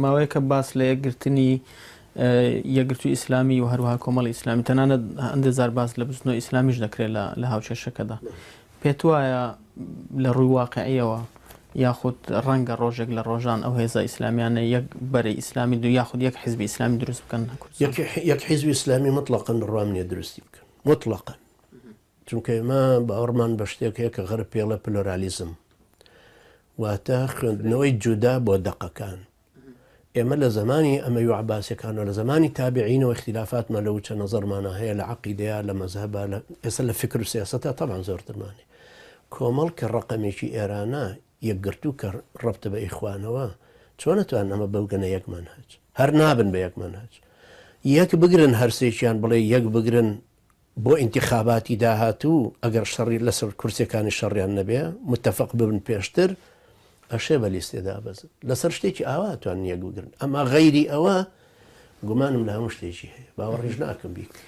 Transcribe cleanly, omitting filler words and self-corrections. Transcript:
ماوەیەکە باس لە یەکگرتنی یەکگرتووی ئیسلامی و هەروەها کۆمەڵی ئیسلامی تەنانەت هەندێک جار باس لە بزوتنەوەی ئیسلامیش دەکرێت لە هاوکێشەکەدا. پێت وایە لە ڕووی واقعیەوە یاخود ڕەنگە ڕۆژێک لە ڕۆژان ئەو هێزە ئیسلامیانە یەک بەرەی ئیسلامی دو یاخود یەک حزبی ئیسلامی دروست بکەن لە کوردستان؟ یەک حزبی ئیسلامی مطلقا بڕوام نییە دروستی بکەن مطلقا چونکە ئێمە باوەڕمان بە شتێک هەیە کە غەرب پێڵێ پلۆرالیزم واتە خوێندنەوەی جودا بۆ دەقەکان ئێمە لە زەمانی ئەمەوی و عەباسیەکان و لە زەمانی تابعینەوە ئیختیلافاتمان لە وچە نەزەرمانە هەیە لە عەقیدەیا لە مەزهەبا لە ئێستا لە فکر و سیاسەتا تەبعەن زۆرترمان هەیە کۆمەڵ کە ڕەقەمێکی ئێرانە یەکگرتوو کە ڕەبتە بە ئیخوانەوە چۆن ئەتوانن ئەمە بگەنە یەک مەنهەج هەر نابن بە یەک مەنهەج یەک بگرن هەرسێکیان بڵێ یەک بگرن بۆ ئینتیخاباتی داهاتوو ئەگەر شەڕی لەسەر کورسیەکانی شەڕیان نەبێ متەفق ببن پێشتر ئەشێ بە لیستێ دابەزن لەسەر شتێکی ئاوا ئەتوانن یەک بگرن ئەما غەیری ئەوە گومانم لە هەموو شتێکی هەیە باوەڕیش ناکەم بیکەن.